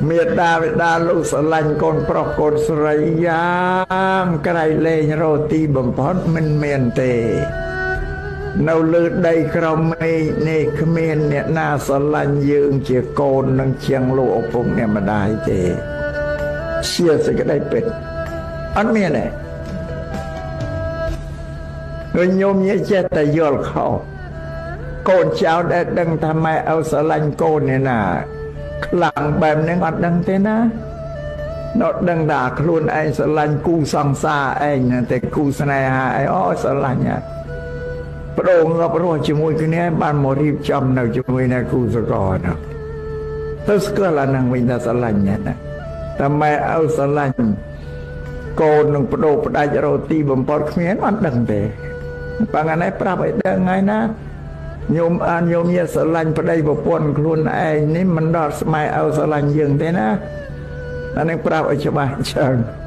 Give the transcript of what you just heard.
មេដាបិតាលោកស្រឡាញ់កូនប្រុសកូនស្រីយ៉ាងក្រៃលែងរទីបំផុតមិនមានទេ នៅលើដីក្រោមមេឃនេះ គ្មានអ្នកណាស្រឡាញ់យើងជាកូននឹងជាងលោកឪពុកអ្នកម្ដាយទេ ជាសេចក្តីពិត អត់មានទេ។ ហើយញោមញាចេះតែយល់ខុស កូនចៅដែលដឹងថាម៉ែឪស្រឡាញ់កូននេះណាខ្លាំងបែបហ្នឹង អត់ដឹងទេណា នៅដឹងថាខ្លួនឯងស្រឡាញ់គូសង្សារឯង តែគូស្នេហាឯង អូស្រឡាញ់បដូរងាប់រស់ជាមួយគ្នា បានមករៀបចំនៅជាមួយនៅគូសកលនោះ ទៅស្គាល់អាហ្នឹងវិញថាស្រឡាញ់ណា តែម៉ែឪស្រឡាញ់កូននឹងបដូរផ្ដាច់រទីបំផុតគ្មាន អត់ដឹងទេ។ បើថ្ងៃនេះប្រាប់ឲ្យដឹងហើយណាញោម អានញោមញាស្រឡាញ់ប្តីប្រពន្ធខ្លួនឯងនេះ មិនដល់ស្មៃឪស្រឡាញ់យើងទេណា អានេះប្រាប់ឲ្យច្បាស់ចឹង។